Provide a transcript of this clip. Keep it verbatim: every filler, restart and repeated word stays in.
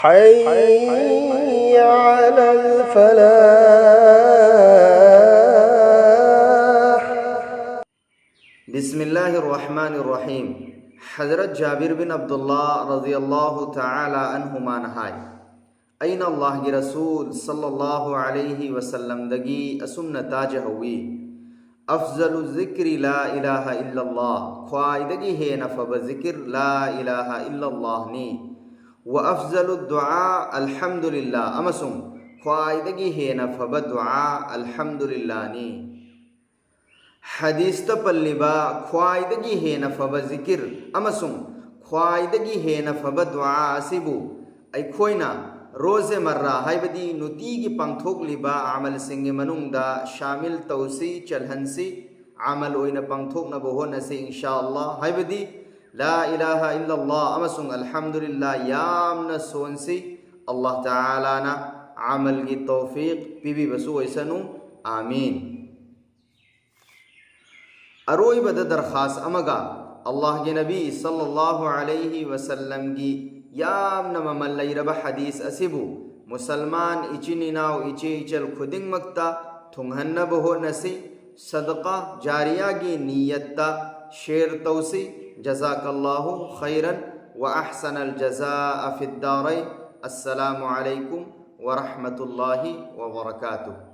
حي على الفلاح. بسم الله الرحمن الرحيم. ꯍꯖꯔꯠ ꯖꯥꯕꯤꯔ ꯕꯤꯟ ꯑꯕꯗꯨꯜꯂꯥ ꯔꯗꯤꯌꯜꯂꯥꯍꯨ ꯇꯥꯂꯥ ꯑꯟꯍꯨꯃꯥꯅ ꯍꯥꯏ, ꯑꯩꯅ ꯑꯜꯂꯥꯍꯒꯤ ꯔꯁꯨꯜ ꯁꯜꯂꯜꯂꯥꯍꯨ ꯑꯂꯩꯍꯤ ꯋꯁꯜꯂꯝꯗꯒꯤ ꯑꯁꯨꯝꯅ ꯇꯥꯖꯍꯧꯋꯤ, "ꯑꯐꯖꯂꯨ ꯖꯤꯀ꯭ꯔꯤ ꯂꯥ ꯏꯂꯥꯍ ꯏꯜꯂꯜꯂꯥꯍ, ꯈ꯭ꯋꯥꯏꯗꯒꯤ ꯍꯦꯟꯅ ꯐꯕ ꯖꯤꯀꯤꯔ ꯂꯥ ꯏꯂꯥꯍ ꯏꯜꯂꯜꯂꯥꯍꯅꯤ꯫ ꯋꯥ ꯑꯐꯖꯂꯨ ꯗꯨꯑꯥ ꯑꯜꯍꯝꯗꯨꯂꯤꯜꯂꯥꯍ, ꯑꯃꯁꯨꯡ ꯈ꯭ꯋꯥꯏꯗꯒꯤ ꯍꯦꯟꯅ ꯐꯕ ꯗꯨꯑꯥ ꯑꯜꯍꯝꯗꯨꯂꯤꯜꯂꯥꯍꯅꯤ"꯫ ꯍꯗꯤꯁꯇ ꯄꯜꯂꯤꯕ ꯈ꯭ꯋꯥꯏꯗꯒꯤ ꯍꯦꯟꯅ ꯐꯕ ꯖꯤꯀꯤꯔ ꯑꯃꯁꯨꯡ ꯈ꯭ꯋꯥꯏꯗꯒꯤ ꯍꯦꯟꯅ ꯐꯕ ꯗꯨꯑꯥ ꯑꯁꯤꯕꯨ ꯑꯩꯈꯣꯏꯅ ꯔꯣꯖꯦ ꯃꯔꯥ, ꯍꯥꯏꯕꯗꯤ ꯅꯨꯡꯇꯤꯒꯤ ꯄꯥꯡꯊꯣꯛꯂꯤꯕ ꯑꯃꯜꯁꯤꯡꯒꯤ ꯃꯅꯨꯡꯗ ꯁꯥꯃꯤꯜ ꯇꯧꯁꯤ, ꯆꯜꯍꯟꯁꯤ, ꯑꯃꯜ ꯑꯣꯏꯅ ꯄꯥꯡꯊꯣꯛꯅꯕ ꯍꯣꯠꯅꯁꯤ, ꯏꯟꯁꯥ ꯑꯜꯂꯥꯍ꯫ ꯍꯥꯏꯕꯗꯤ ꯂꯥ ꯏꯂꯥꯍ ꯏꯜꯂꯜꯂꯥꯍ ꯑꯃꯁꯨꯡ ꯑꯜꯍꯝꯗꯨꯂꯤꯜꯂꯥꯍ ꯌꯥꯝꯅ ꯁꯣꯟꯁꯤ꯫ ꯑꯜꯂꯥꯍ ꯇꯥꯂꯥꯅ ꯑꯃꯜꯒꯤ ꯇꯧꯐꯤꯛ ꯄꯤꯕꯤꯕꯁꯨ ꯑꯣꯏꯁꯅꯨ꯫ ꯑꯥꯃꯤꯟ꯫ ꯑꯔꯣꯏꯕꯗ ꯗꯔꯈꯥꯁ ꯑꯃꯒ, ꯑꯜꯂꯥꯍꯒꯤ ꯅꯕꯤ ꯁꯜꯂꯜꯂꯥꯍꯨ ꯑꯂꯩꯍꯤ ꯋꯁꯜꯂꯝꯒꯤ ꯌꯥꯝꯅ ꯃꯃꯜ ꯂꯩꯔꯕ ꯍꯗꯤꯁ ꯑꯁꯤꯕꯨ ꯃꯨꯁꯜꯃꯥꯟ ꯏꯆꯤꯟ ꯏꯅꯥꯎ, ꯏꯆꯦ ꯏꯆꯜ ꯈꯨꯗꯤꯡꯃꯛꯇ ꯊꯨꯡꯍꯟꯅꯕ ꯍꯣꯠꯅꯁꯤ꯫ ꯁꯗꯀꯥ ꯖꯥꯔꯤꯌꯥꯒꯤ ꯅꯤꯌꯠꯇ ꯁꯦꯌꯔ ꯇꯧꯁꯤ꯫ ꯖꯖꯥꯀꯜꯂꯥꯍꯨ ꯈꯩꯔꯟ ꯋꯥ ꯑꯍꯁꯅꯜ ꯖꯖꯥ ꯐꯤꯗ ꯗꯥꯔꯩꯟ꯫ ꯑꯁꯁꯂꯥꯃꯨ ꯑꯂꯩꯀꯨꯝ ꯋꯥꯔꯍꯃꯇꯨꯜꯂꯥꯍꯤ ꯋꯥꯕꯔꯀꯥꯇꯨꯍ꯫